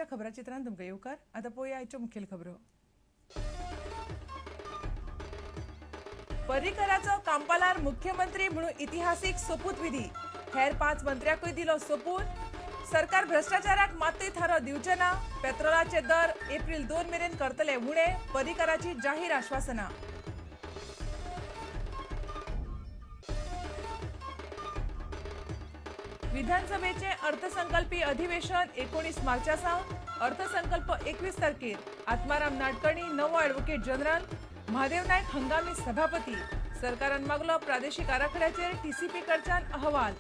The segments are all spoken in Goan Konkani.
आयच्या खबराचित्रांत तुमकां येवकार. आतां पळोवया आयच्यो मुखेल खबरो. पर्रीकराचो कांपालार मुख्यमंत्री म्हणून इतिहासीक सोपूतविधी. हेर 5 मंत्र्यांकूय दिलो सोपूत. सरकार भ्रष्टाचाराक मातूय थारो दिवचे ना. पेट्रोलाचे दर एप्रिल 2 मेरेन करतले उणे. पर्रीकराची जाहीर आश्वासना. विधानसभेचे अर्थसंकल्पी अधिवेशन 19 मार्चा सावन, अर्थसंकल्प 21 तारखेर. आत्माराम नाडकर्णी नवो ॲडव्होकेट जनरल, महादेव नायक हंगामी सभापती. सरकारान मागलो प्रादेशिक आराखड्याचेर टीसीपी कडच्यान अहवाल.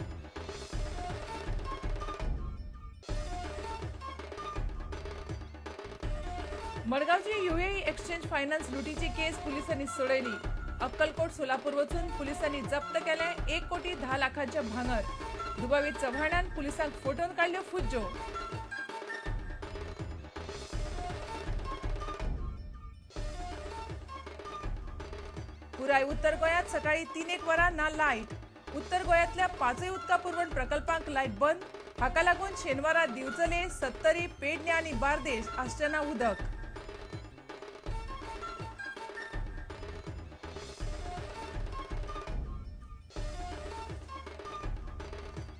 मडगांवची यूएई एक्सचेंज फायनान्स लुटीची केस पुलिसांनी सोडयली. अक्कलकोट सोलापूर वचून पुलिसांनी जप्त केले 1 कोटी 10 लाखांचे भांगर. दुबावीत चव्हाणान पुलिसांक फोटोन काडल्यो फुज्जो. पुराय उत्तर गोंयांत सकाळी 3-1 वरां ना लायट. उत्तर गोंयांतल्या 5 उदका पुरवण प्रकल्पांक लायट बंद. हाका लागून शेनवारा दिवचले, सत्तरी, पेडणे आनी बार्देश आसचें ना उदक.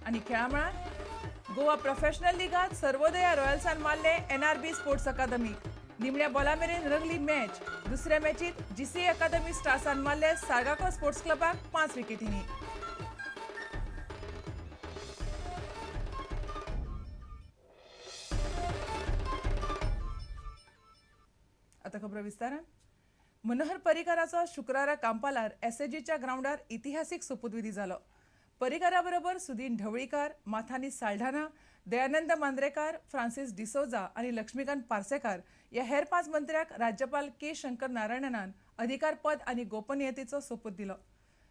आनी खेळामळार गोवा प्रोफेशनल लिगांत सर्वोदया रॉयल्सान मारले एनआरबी स्पोर्ट्स अकादमीक. निमण्या बॉला मेरेन रंगली मॅच. दुसऱ्या मॅचीत जीसीए अकादमी स्टार्सान मारले साळगांवकर स्पोर्ट्स क्लबाक 5 विकेटींनी. आता खबर विस्तारान. मनोहर पर्रीकराचो शुक्रारा कांपालार एसएजीच्या ग्रावंडार इतिहासीक सोपूतविधी जालो. पर्रीकराबरोबर सुदीन ढवळीकार, माथानी साल्ढाणा, दयानंद मांद्रेकार, फ्रांसिस डिसोजा आनी लक्ष्मीकांत पार्सेकार ह्या हेर 5 मंत्र्यांक राज्यपाल के शंकर नारायणनान अधिकारपद आनी गोपनीयतेचो सोपूत दिलो.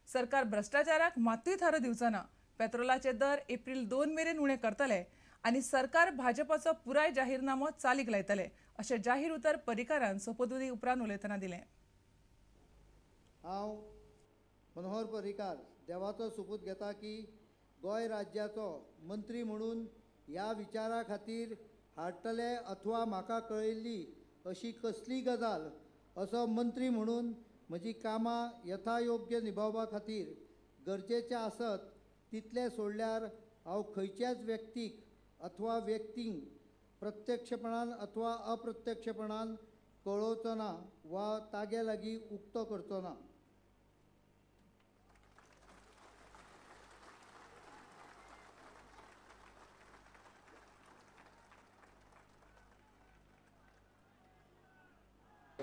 सरकार भ्रष्टाचाराक मातूय थारो दिवचो ना. पेट्रोलाचे दर एप्रिल 2 मेरेन उणे करतले आनी सरकार भाजपाचो पुराय जाहीरनामो चालीक लायतले अशें जाहीर उतर पर्रीकरान सोपूतविधी उपरांत उलयतना दिलें. हांव मनोहर पर्रीकार देवाचो सोपूत घेता की गोंय राज्याचो मंत्री म्हणून ह्या विचारा खातीर हाडटले अथवा म्हाका कळयल्ली अशी कसली गजाल असो मंत्री म्हणून म्हजी कामां यथायोग्य निभावपा खातीर गरजेचें आसत तितलें सोडल्यार हांव खंयच्याच व्यक्तीक अथवा व्यक्तींक प्रत्यक्षपणान अथवा अप्रत्यक्षपणान कळोवचो ना वा तागे लागीं उक्तो करचो ना.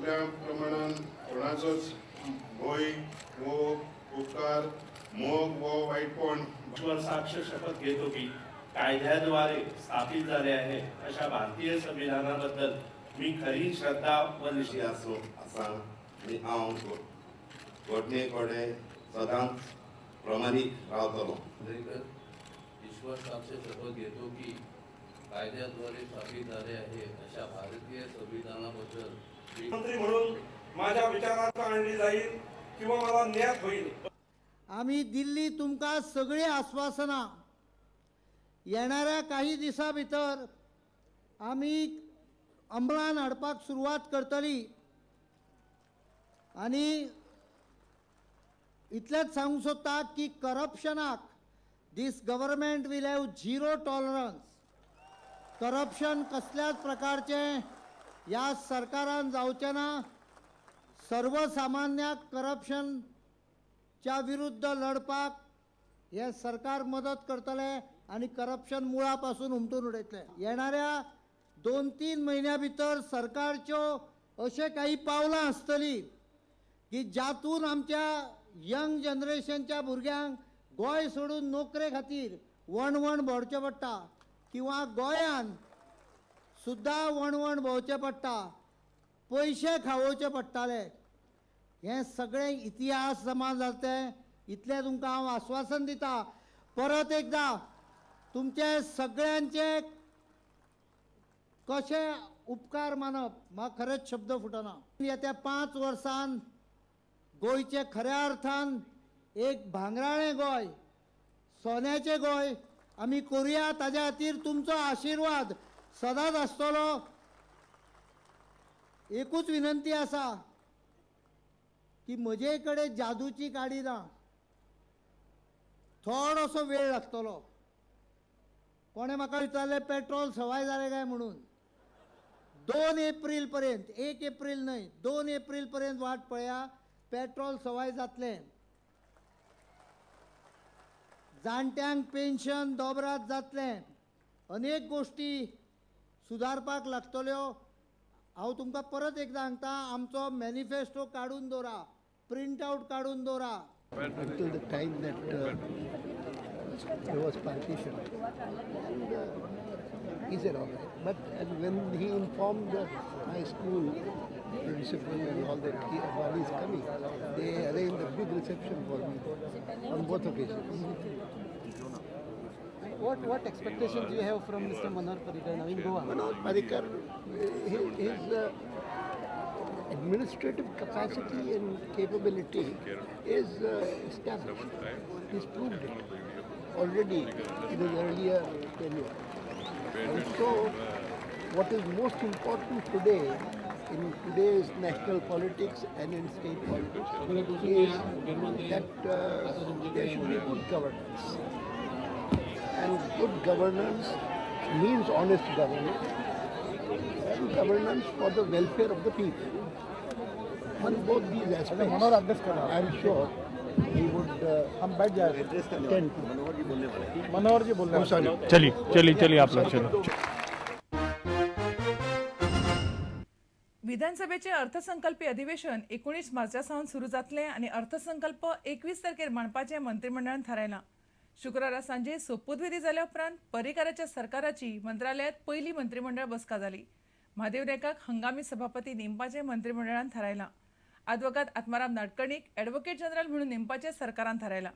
प्रमाणान कोणाचोच भंय वो उपकार मोग वो वाईटपण. ईश्वर साक्ष शपथ घेतो की कायद्याद्वारे स्थापित झाले आहे अशा भारतीय संविधानाबद्दल मी खरी श्रद्धा व निष्ठा आसो आसा आनी हांव घटने कडेन सदांच प्रामाणीक रावतलो. ईश्वर साक्ष शपथ घेतो की कायद्याद्वारे स्थापित झाले आहे अशा भारतीय संविधानाबद्दल मंत्री म्हणून माझ्या विचारांना आणली जाईल किंवा मला न्याय होईल. आमी दिल्ली तुमकां सगळीं आश्वासनां येणाऱ्या काही दिसां भितर आमी अंमलान हाडपाक सुरवात करतली. आनी इतलेंच सांगूंक सोदता की करप्शनाक this government will have zero tolerance. Corruption कसल्याच प्रकारचें ह्या सरकारान जावचें ना. सर्वसामान्याक करप्शनच्या विरुद्ध लढपाक हे सरकार मदत करतले आनी करप्शन मुळा पासून हुमटून उडयतले. येणाऱ्या 2-3 म्हयन्या भितर सरकारच्यो अशे काही पावलां आसतलीं की जातून आमच्या यंग जनरेशनच्या भुरग्यांक गोंय सोडून नोकरे खातीर वणवण भोंवचें पडटा किंवा गोंयान सुद्दां वणवण भोंवचें पडटा, पयशे खावोवचे पडटाले. हें सगळें इतिहास जमा जातलें इतलें तुमकां हांव आश्वासन दिता. परत एकदां तुमचे सगळ्यांचे कशे उपकार मानप म्हाका खरेंच शब्द फुटना. येत्या 5 वर्सान गोंयचें खऱ्या अर्थान एक भांगराळें गोंय, सोन्याचें गोंय आमी करुया. ताज्या खातीर तुमचो आशिर्वाद सदांच आसतलो. एकूच विनंती आसा की म्हजे कडेन जादूची काडी ना, थोडोसो वेळ लागतलो. कोणें म्हाका विचारलें पेट्रोल सवाय जालें काय म्हणून. 2 एप्रील पर्यंत, 1 एप्रील न्हय, 2 एप्रील पर्यंत वाट पळया, पेट्रोल सवाय जातलें. जाणट्यांक पेन्शन दोबरात जातलें. अनेक गोष्टी सुदारपाक लागतल्यो. हांव तुमकां परत एकदां सांगता, आमचो मॅनिफेस्टो काडून दवरा, प्रिंट आवट काडून दवरा. Until the time that there was partition, and he said all right. But and when he informed my school principal and all that he, Advani is coming, they arranged a big reception for me on both occasions. What expectations do you have from Mr. Manohar Parrikar now in Goa? Manohar Parrikar, his administrative capacity and capability is established. He's proved it already in his earlier tenure. And so, what is most important today in today's national politics and in state politics is that there should be good governance. And good governance means honest governance, and governance for the welfare of the people. On both these aspects, I am sure he would tend to. Manohar ji बोलने. चलिए चलिए चलिए आप लोग चलो. विधानसभेचे अर्थसंकल्पी अधिवेशन 19 मार्चा सावन सुरू जातलें आनी अर्थसंकल्प 21 तारखेर मांडपाचें मंत्रिमंडळान थारायलां. शुक्रारा सांजे सोपूतविधी जाल्या उपरांत पर्रीकाराच्या सरकाराची मंत्रालयात पयली मंत्रिमंडळ बसका जाली. महादेव नायकाक हंगामी सभापती नेमपाचें मंत्रिमंडळान थारायलां. आदवोगाद आत्माराम नाडकर्णीक ॲडव्होकेट जनरल म्हणून नेमपाचें सरकारान थारायलां.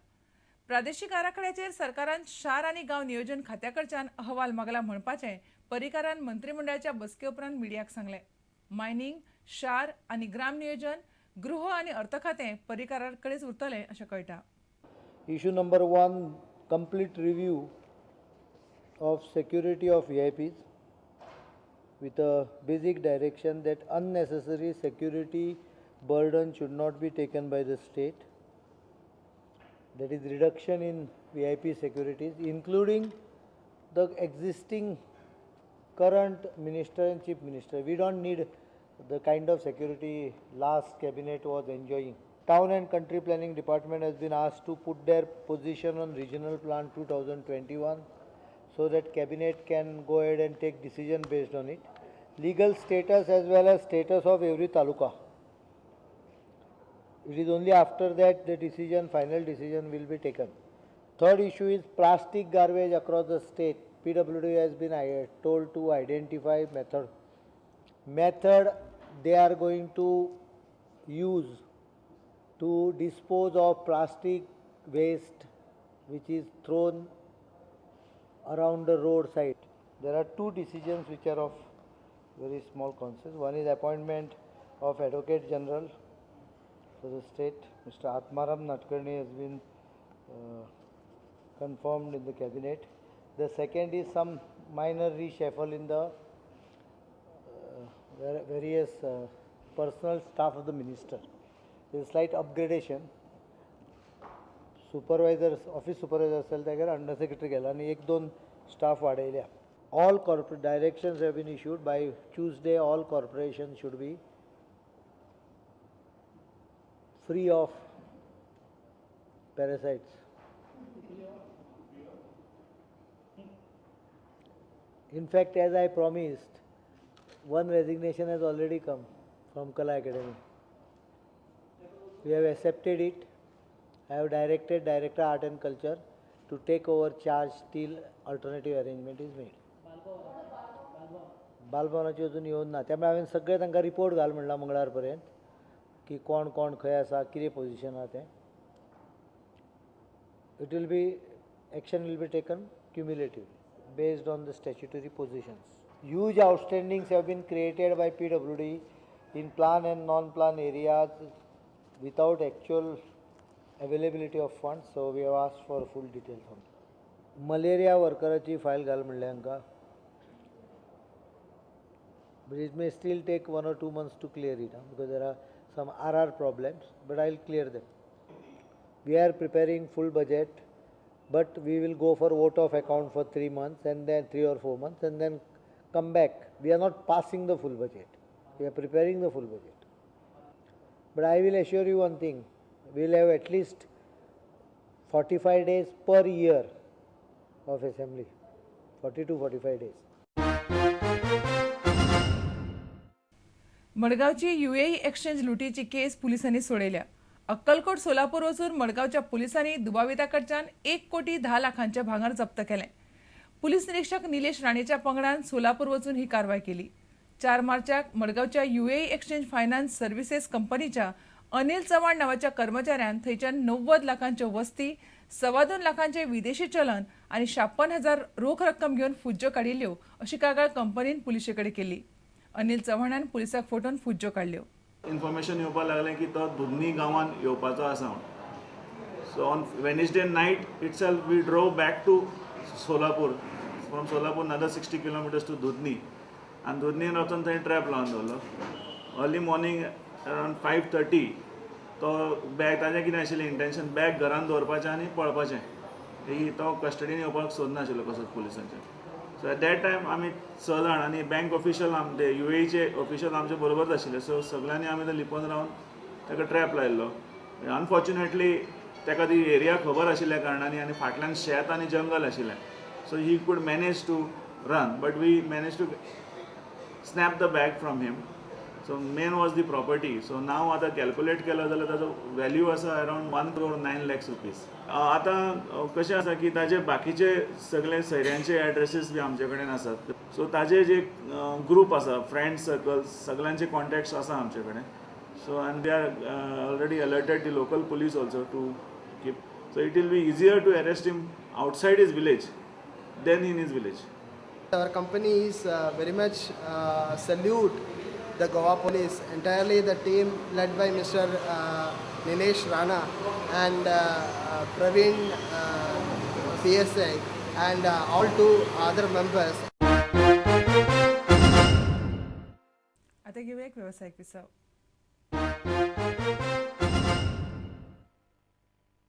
प्रादेशीक आराखड्याचेर सरकारान शार आनी गांव नियोजन खात्या कडच्यान अहवाल मागला म्हणपाचें पर्रीकारान मंत्रिमंडळाच्या बसके उपरांत मिडियाक सांगलें. मायनिंग, शार आनी ग्राम नियोजन, गृह आनी अर्थ खातें पर्रीकारा कडेच उरतलें अशें कळटा. Issue number 1, complete review of security of VIPs with a basic direction that unnecessary security burden should not be taken by the state. That is reduction in VIP securities, including the existing current minister and chief minister. We don't need the kind of security last cabinet was enjoying. Town and Country Planning Department has been asked to put their position on Regional Plan 2021 so that cabinet can go ahead and take decision based on it. Legal status as well as status of every taluka. It is only after that the decision, final decision will be taken. Third issue is plastic garbage across the state. PWD has been told to identify method. Method they are going to use to dispose of plastic waste which is thrown around the roadside. There are two decisions which are of very small consequence. One is appointment of Advocate General for the state. Mr. Atmaram Nadkarni has been confirmed in the cabinet. The second is some minor reshuffle in the various personal staff of the minister. There is slight upgradation. Supervisors, office supervisor असेल त्यागर अंडर सेक्रेटरी केला आणि एक दोन staff वाढयल्या. All corporate directions have been issued by Tuesday. All corporations should be free of parasites. In fact, as I promised, one resignation has already come from Kala Academy. We have accepted it. I have directed Director Art and Culture to take over charge till alternative arrangement is made. बालभवनाची अजून येवन ना, त्यामुळे हांवें सगळे तांकां रिपोर्ट घाल म्हणला मंगळार पर्यंत की कोण कोण खंय आसा, कितें पोजिशन आहा तें. It will be, action will be taken cumulatively based on the statutory positions. Huge outstandings have been created by PWD in plan and non-plan areas without actual availability of funds, so we have asked for full details on that. Malaria वर्कराची file घाल म्हणलें हांकां. But it may still take 1 or 2 months to clear it, because there are some RR problems, but I will clear them. We are preparing full budget, but we will go for vote of account for 3 months and then 3 or 4 months and then come back. We are not passing the full budget. We are preparing the full budget. But I will assure you one thing, we will have at least 45 days per year of assembly, 40 to 45 days. मडगांवची UAE exchange लुटीची case पुलिसांनी सोडयल्या. अक्कलकोट सोलापूर वचून मडगांवच्या पुलिसांनी दुबाविता कडच्यान 1,10,00,000 भांगर जप्त केलें. पुलीस निरीक्षक निलेश राणेच्या पंगडान सोलापूर वचून ही कारवाय केली. 4 मार्चाक मडगांवच्या यूएई एक्सचेंज फायनान्स सर्व्हिसेस कंपनीच्या अनिल चव्हाण नावाच्या कर्मचाऱ्यान थंयच्यान 90 लाखांच्यो वस्ती, 2.25 लाखांचे विदेशी चलन आनी 56,000 रोख रक्कम घेवन फुज्ज्यो काडिल्ल्यो अशी कागाळ कंपनीन पुलिशे कडेन केली. अनिल चव्हाणान पुलिसाक फोटोन फुज्ज्यो काडल्यो. इन्फॉर्मेशन येवपाक लागलें की तो दुधनी गांवान येवपाचो आसा म्हणून. So on Wednesday night itself we drove back to Solapur. From Solapur another 60 kilometers to Dudhni. आनी दुधनीन वचून थंय ट्रॅप लावन दवरलो. अर्ली मॉर्निंग अरावंड 5:30 तो बॅग, ताजें कितें आशिल्लें इंटेन्शन, बॅग घरान दवरपाचें आनी पळपाचें. तो कस्टडीन येवपाक सोदनाशिल्लो कसोच पुलिसांच्या. सो एट that time आमी 6 जाण आनी बँक ऑफिशियल आमचे युएईचे ऑफिशियल आमचे बरोबरच आशिल्ले. सो सगळ्यांनी आमी थंय लिपोवन रावन ताका ट्रॅप लायिल्लो. अनफॉर्च्युनेटली ताका ती एरिया खबर आशिल्ल्या कारणांनी आनी फाटल्यान शेत आनी जंगल आशिल्लें. So he could manage to run, but we manage to snap the bag from him. So main was the property. So now आतां कॅल्क्युलेट केलो जाल्यार ताजो व्हॅल्यू आसा अरावंड 1,09,00,000 रुपीज. आतां कशें आसा की ताजे बाकीचे सगळे सैऱ्यांचे एड्रेसीस बी आमचे कडेन आसात. सो ताजे जे ग्रूप आसा, फ्रेंड सर्कल, सगळ्यांचे कॉन्टेक्ट्स आसा आमचे कडेन. So and they are already alerted the local police also to keep. So it will be easier to arrest him outside his village than in his village. Our company is very much salute the Goa police, entirely the team led by Mr. Nilesh Rana and Praveen PSI and all two other members. आता घेऊया एक व्यावसायिक विसव.